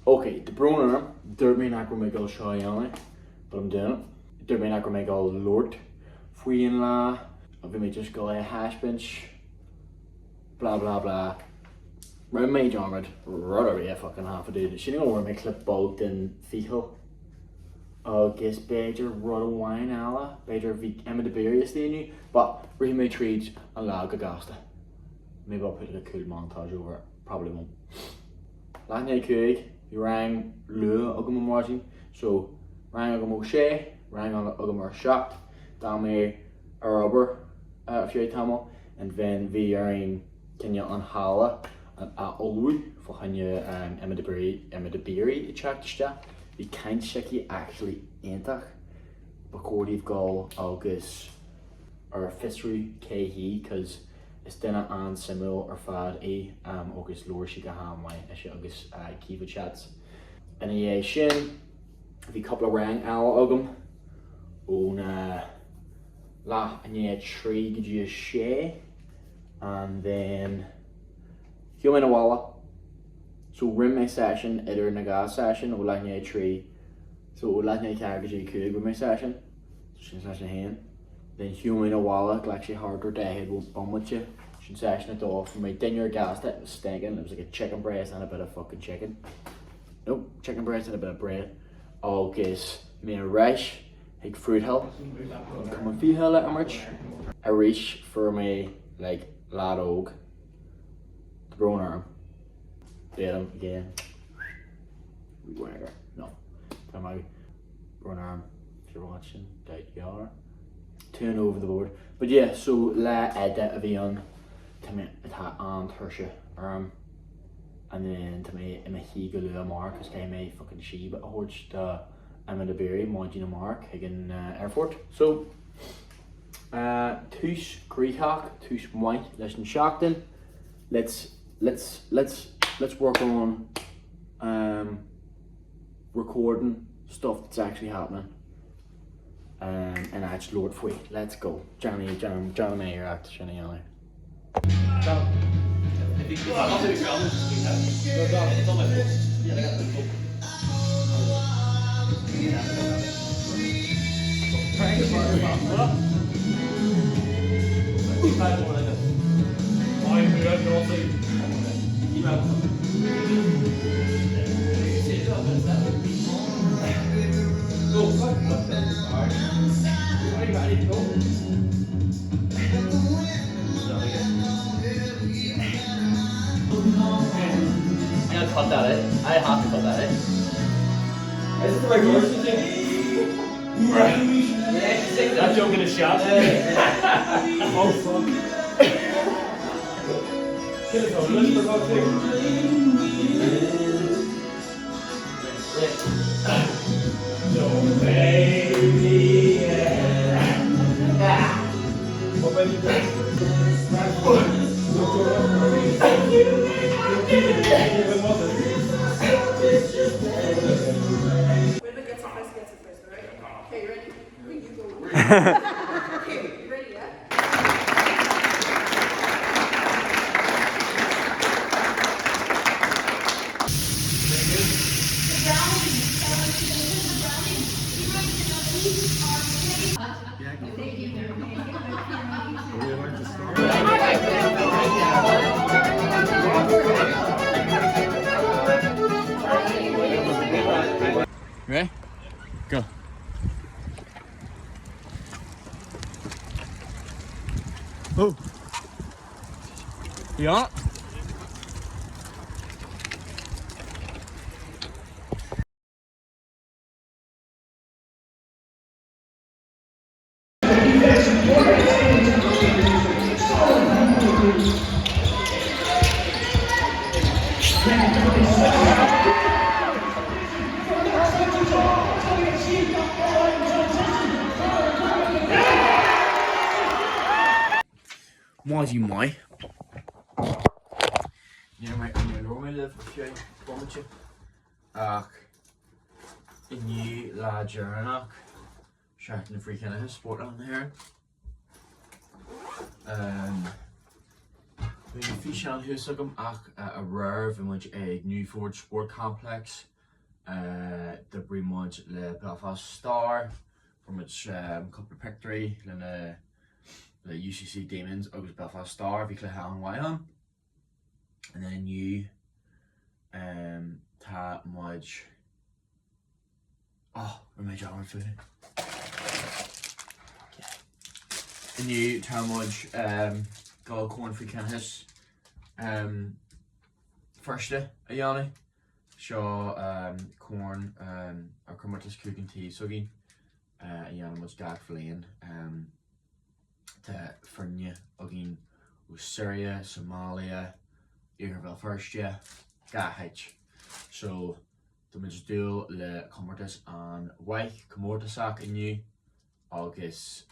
Ok, tá brón orm, dúirt mé nach raibh mé ag dul seo a dhéanamh, but I'm doing it. Dúirt mé nach raibh mé ag dul labhairt faoi an lá, bhí mé just ag dul é a thaispeáint, blah blah blah. Rinne mé dearmad rud ar bith a fucking thaifeadadh, sin go bhfuair mé clip beag den ficheall agus b'fhéidir rud amháin eile, b'fhéidir bhí Emma Dabiri istigh inniu, but rith mé tríd an lá go gasta. Maybe I'll put like a cool montage over it, probably won't. Leath i ndiaidh 5, bhí rang luath agam ar maidin, so rang agam ó 6, rang agam ar 7, d'fhan mé ar obair ar feadh tamall and then bhí orainn cineál an halla a ullmhú fá choinne Emma Dabiri, Emma Dabiri ag teacht isteach. Bhí caint s'aici actually iontach, ba chóir daoibh dul agus ar fiosrú cé hí cause Is duine an-suimiúil ar fad í agus labhair sí go han-mhaith ise agus Caoimhe Chats. Ina dhiaidh sin bhí cúpla rang eile agam óna leath i ndiaidh 3 go dtí a 6 and then shiúil mé 'na bhaile. So rinne mé session idir na dhá session ó leath i ndiaidh 3 so ó leath i ndiaidh 4 go dtí 5 rinne mé session so sin session 1. Then shiúil mé 'na bhaile, ghlac sé thart ar 40 bomaite, sin session 2, fuair mé dinnéar gasta, it was stinking, it was like a chicken breast and a bit of fucking chicken, no, chicken breast and a bit of bread, agus mé ar ais chuig Fruithill chun cumann ficheall a imirt. Arís fuair mé like leaid óg, tá brón orm, beat him again, wee wanker, no, tá mé. Brón orm if you're watching, doubt you are. Tune over the board. But yeah, so lá fhada a bhí ann, tá mé, tá an-tuirse orm and then tá mé i mo shuí go luath amárach cos caithfidh mé fucking síob a thabhairt do Emma Dabiri maidin amárach chuig an airport. So, tús gnoitheach, tús maith leis an seachtain. Let's, let's, let's, let's work on um, recording stuff that's actually happening um, in áit labhairt faoi. Let's go. Johnny, John, John mé iarracht sin a dhéanamh. Ready? Go. Oh. Yeah. Maidin mhaith. Níor mé níor labhair mé libh ar feadh bomaite ach inniu lá deireanach Seachtain Frithchiníochais Spórtlann na hÉireann. Bhí físeán thuas agam ach aréir bhí muid ag Newford Sport Complex. D'oibrigh muid le Belfast Star, fuair muid cúpla pictiúirí le na le UCC Demons agus Belfast Star, bhí cluiche an-mhaith ann. And then inniu tá muid Oh, rinne mé dearmad fúthu. Inniu tá muid ag dul Corn Frith Chiníochais Feirste a dhéanamh. Seo corn ar comórtas cúig an tí s'againn a dhéanann muid gach bhliain. Tá foirne againn ó Syria, Somalia, Iarthar Bhéal Feirste, gach áit. So tá muid ag dúil le comórtas an-mhaith, comórtasach inniu agus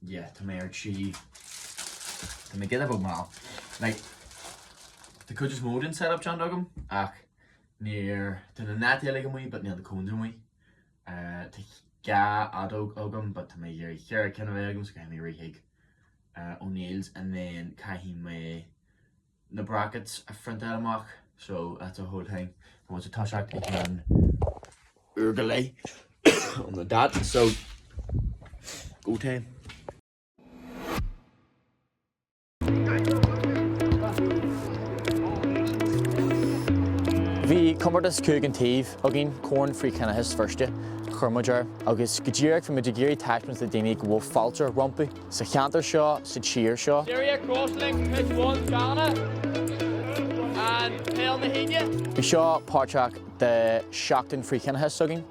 yeah tá mé ar tí, tá mé giota beag mall. Like tá cuid is mó den setup déanta agam ach níor, tá na nets uilig amuigh but níl na cones amuigh. Tá 2 fheadóg agam but tá mé ag iarraidh cheithre cinn a bheith agam so caithfidh mé rith chuig O'Neill's and then caithfidh mé na brackets a phriontáil amach so that's a whole thing. Tá muid ag toiseacht i gceann uair go leith on the dot so go time. Bhí comórtas cúig an taobh againn, Corn Frith-Chiníochais Feirste a chuir muid air, agus go díreach bhí muid ag iarraidh taispeáint do daoine go bhfuil fáilte rompu sa cheantar seo, sa tír seo. Syria Crosslink Pitch 1 Ghana and Peil na hAoine. Bhí seo páirteach de Sheachtain Frith-Chiníochais s'againn.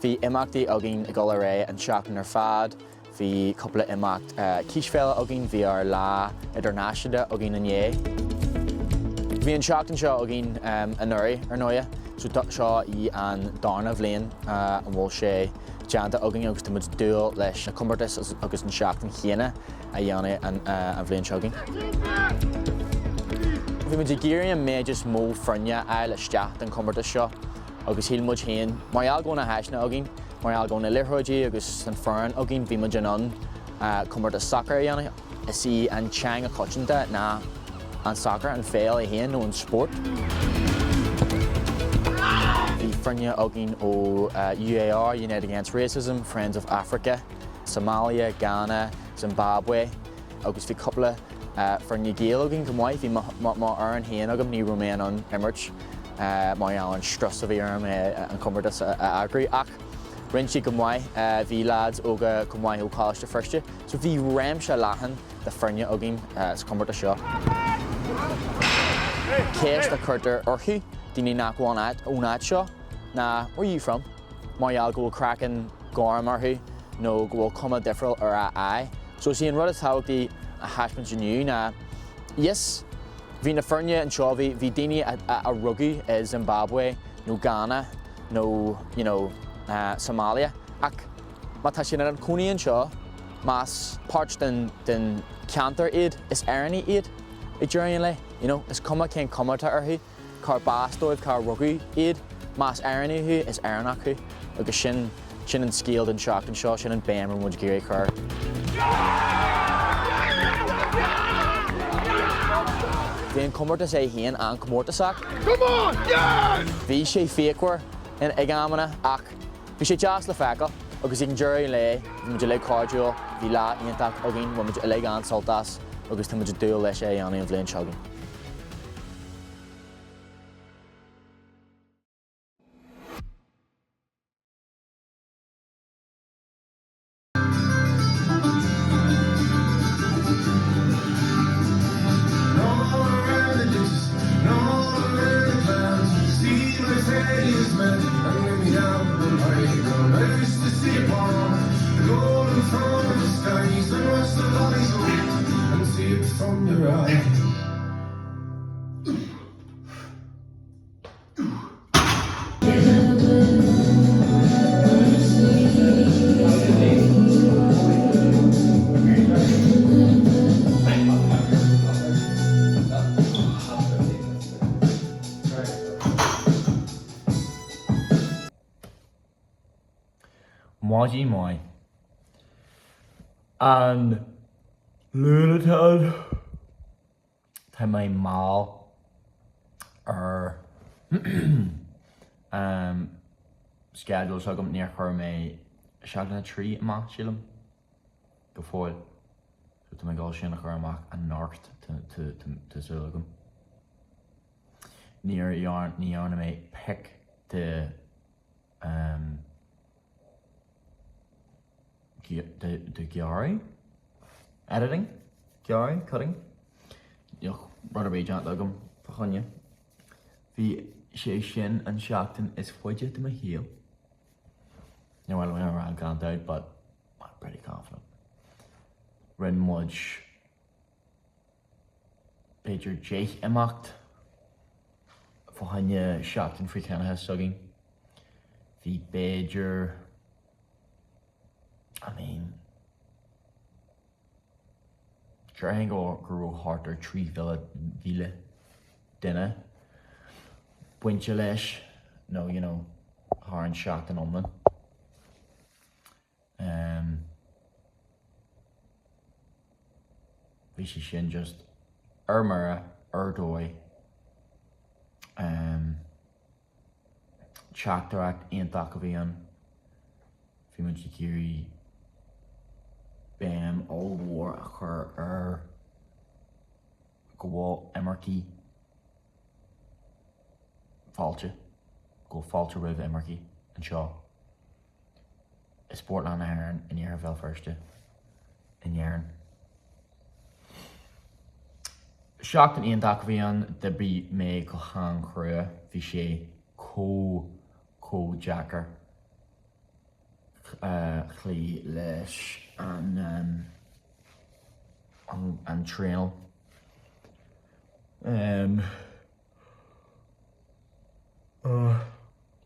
Bhí imeachtaí againn ag dul ar aghaidh an tseachtain ar fad. Bhí cúpla imeacht cispheile againn, bhí ár lá idirnáisiúnta againn inné. Bhí an seachtain seo againn anuraidh, ar ndóighe, so seo í an darna bhliain a bhfuil sé déanta againn agus tá muid ag dúil leis na comórtais agus an seachtain chéanna a dhéanamh an bhliain seo chugainn. Bhí muid ag iarraidh an méid is mó foirne a fháil isteach don chomórtas seo agus shíl muid féin, mar gheall go bhfuil na háiseanna againn, Mar gheall go bhfuil na liathróidí agus an foireann againn, bhí muid in ann comórtas sacair a dhéanamh. Is í an teanga coitianta ná an sacar, an pheil í féin nó an spórt. Bhí foirne againn ó UAR, United Against Racism, Friends of Africa, Somalia, Ghana, Zimbabwe agus bhí cúpla foirne Gael againn chomh maith. Bhí mo fhoireann féin agam, ní raibh mé in ann imirt. mar gheall ar an strus a bhí orm an comórtas a eagrú ach rinne siad go maith, bhí leaids óga chomh maith ó Choláiste Feirste so bhí réimse leathan de foirne againn sa chomórtas seo. Ceist a chuirtear orthu, daoine nach bhfuil ón áit seo, ná where are you from? mar gheall go bhfuil craiceann gorm orthu nó go bhfuil cuma difriúil ar a aghaidh. So is í an rud is tábhachtaí a thaispeáint inniu ná yes, Bhí na foirne anseo, bhí, bhí daoine a, a rugadh i Zimbabwe nó Ghana nó you know Somalia ach má tá siad ina gcónaí anseo, más páirt den, den cheantar iad, is Éireannaigh iad ag deireadh an lae, you know, is cuma cén cuma atá orthu, cárb as dóibh, cár rugadh iad, más Éireannaigh thú, is Éireannach thú agus sin, Sin an scéal don tseachtain seo, sin an béim a raibh muid ag iarraidh a chur. Bhí an comórtas é féin an-chomórtasach. Bhí sé fíochmhar ag amanna ach bhí sé deas le feiceáil agus ag an deireadh an lae bhí muid uilig cairdiúil, bhí lá iontach againn, bhain muid uilig an-sult as agus tá muid ag dúil leis é a dhéanamh an bhliain seo chugainn. Maidin mhaith. An Luan atá ann. Tá mé mall ar. Schedule s'agam, níor chuir mé seachtain a 3 amach, sílim, go fóill. So tá mé ag dul sin a chur amach anocht, tá súil agam. Níor ní dhearna mé pic de de ghearradh? Editing? Gearradh? Cutting? Níl rud ar bith déanta agam fá choinne. Bhí sé sin an seachtain is faide de mo shaol. Níor mhaith liom a rá gan dabht but I'm pretty confident. Rinne muid b'fhéidir 10 imeacht fá choinne seachtain frith ciníochais s'againn. Bhí b'fhéidir I mean déarfainn go raibh thart ar 3,000 duine bainte leis nó you know thar an seachtain iomlán. Um, bhí sé sin just ar mire, ar dóigh. Um, Teachtaireacht iontach a bhí ann. Bhí muid ag iarraidh béim ollmhór a chur ar go bhfuil imircigh fáilte, go bhfuil fáilte roimh imircigh anseo i Spórtlann na hÉireann in Iarthar Bhéal Feirste in Éirinn. Seachtain iontach a bhí ann, d'oibrigh mé go han-chrua, bhí sé chomh, chomh deacair cloí leis an, an traenáil.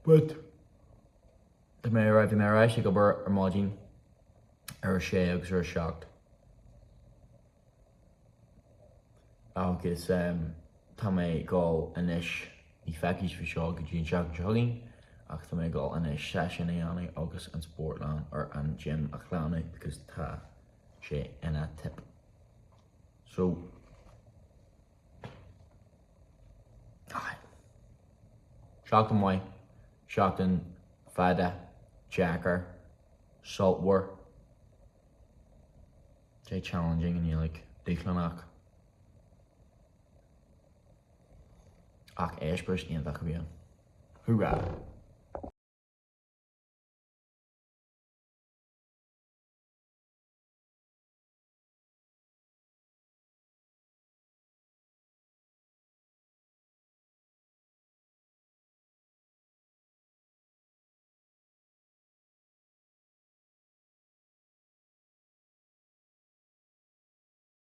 But tá mé ar, bhí mé ar ais ag obair ar maidin ar a sé agus ar a 7. Agus tá mé ag dul anois, ní feicfidh sibh seo go dtí an tseachtain seo chugainn, ach tá mé ag dul anois seisiún a dhéanamh agus an spórtlann or an gym a ghlanadh because tá sé ina tip. So, aye. Seachtain mhaith, seachtain fada, deacair, sultmhar. Sé challenging i nGaeilge, dúshlánach. Ach eispéireas iontach a bhí ann. Hurrah!